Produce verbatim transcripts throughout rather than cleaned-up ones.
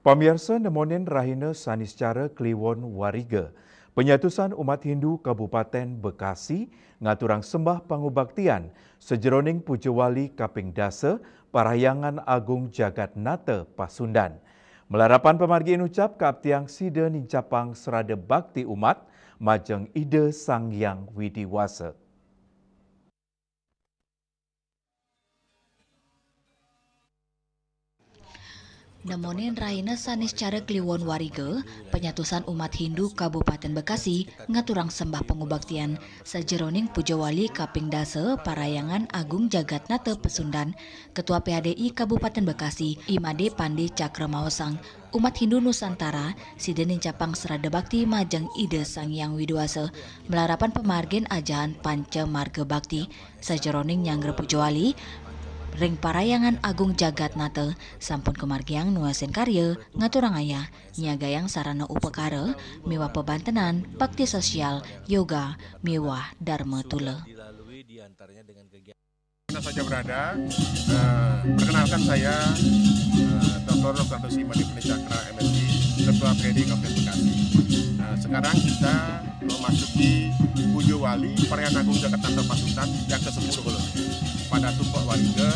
Pamiarsa, nemonin rahina Saniscara Kliwon Wariga, panyatusan umat Hindu Kabupaten Bekasi ngaturang sembah pangubaktian sajeroning puja wali kaping dasa Parahyangan Agung Jagat Nata Pasundan. Malarapan pamargi inucap kaaptiang sida nincapang srada bakti umat majeng Ida Sang Hyang Widi Wasa. Nemonin rahina Saniscara Kliwon Wariga, panyatusan umat Hindu Kabupaten Bekasi ngaturang sembah pangubaktian sajeroning puja wali kaping dasa Parahyangan Agung Jagat Nata Pasundan. Ketua P H D I Kabupaten Bekasi, I Made Pande Cakra Maosang, umat Hindu Nusantara, sida nincapang srada bakti majeng Ida Sang Hyang Widi Wasa, malarapan pamargin ajahan Panca Marga Bakti. Sajeroning nyanggra puja wali ring Parahyangan Agung Jagat Nata, sampun kamargiang nuasin karya, ngaturang ayah, nyiagayang sarana upakara, miwah pabantenan, bakti sosial, yoga, miwah darma tula. Mana saja berada, eh, perkenalkan saya, eh, Doktor Doktor Dosi Made Pande Cakra, M Si, Ketua P H D I Kabupaten Bekasi. Nah, sekarang kita memasuki Puja Wali Parahyangan Agung Jagat Nata Pasundan yang ke sepuluh pada Tumpek Wariga,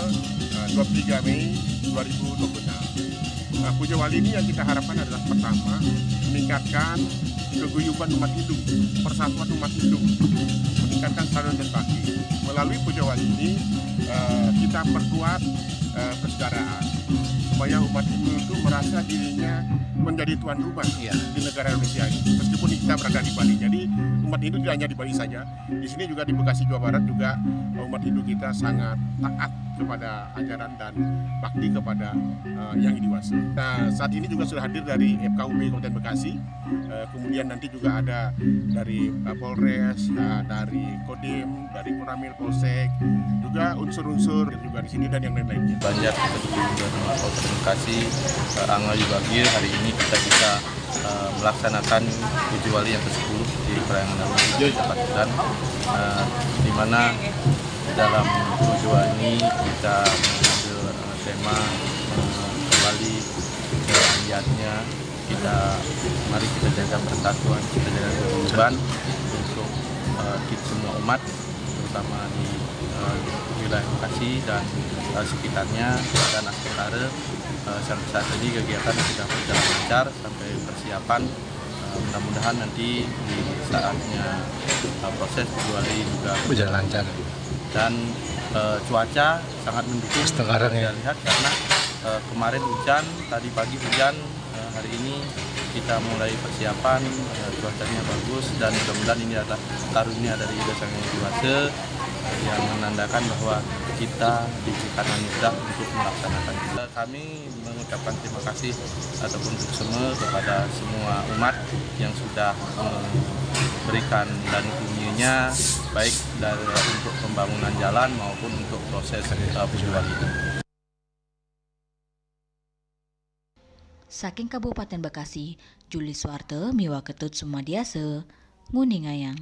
eh, dua puluh tiga Mei dua ribu dua puluh enam. Nah, puja wali ini yang kita harapkan adalah, pertama, meningkatkan keguyuban umat Hindu, persatuan umat Hindu, meningkatkan saling berbakti. Melalui puja wali ini, eh, kita perkuat, eh, persaudaraan, supaya umat Hindu itu merasa dirinya menjadi tuan rumah, iya, di negara Indonesia ini, meskipun kita berada di Bali. Jadi, umat Hindu tidak hanya di Bali saja, di sini juga, di Bekasi, Jawa Barat juga, eh, umat Hindu kita sangat taat kepada ajaran dan bakti kepada, eh, Yang Widi Wasa. Nah, saat ini juga sudah hadir dari F K U B Kabupaten Bekasi, eh, kemudian nanti juga ada dari, eh, Polres, eh, dari Kodim, dari Koramil, Polsek, juga unsur-unsur juga di sini dan yang lain-lainnya. Banjar, kita dukung dari Kabupaten Bekasi, eh, Angga Yubagir, hari ini kita bisa, eh, melaksanakan puja wali yang ke sepuluh di Parahyangan Agung Jagat Nata Pasundan, eh, di mana dalam puja wali ini kita mengambil, eh, tema, eh, kembali ke ayatnya, kita, mari kita jaga persatuan, kita jaga kerukunan untuk, eh, kita semua umat, terutama di, eh, wilayah Bekasi dan, eh, sekitarnya dan Asia Tenggara. Eh, sampai saat ini kegiatan sudah berjalan lancar sampai persiapan. Eh, mudah-mudahan nanti di saatnya, eh, proses puja wali juga berjalan lancar. Dan, eh, cuaca sangat mendukung. Sekarang, ya, kita lihat karena, eh, kemarin hujan, tadi pagi hujan, eh, hari ini kita mulai persiapan, eh, cuacanya bagus, dan mudah-mudahan ini adalah karunia dari Ida Sang Hyang Widi Wasa, eh, yang menandakan bahwa kita diberikan anugerah untuk melaksanakan. Kami mengucapkan terima kasih ataupun duksema kepada semua umat yang sudah memberikan dana dunia, baik dari, untuk pembangunan jalan maupun untuk proses, eh, puja wali. Saking Kabupaten Bekasi, Juli Suarte miwah Ketut Sumadiasa nguningayang.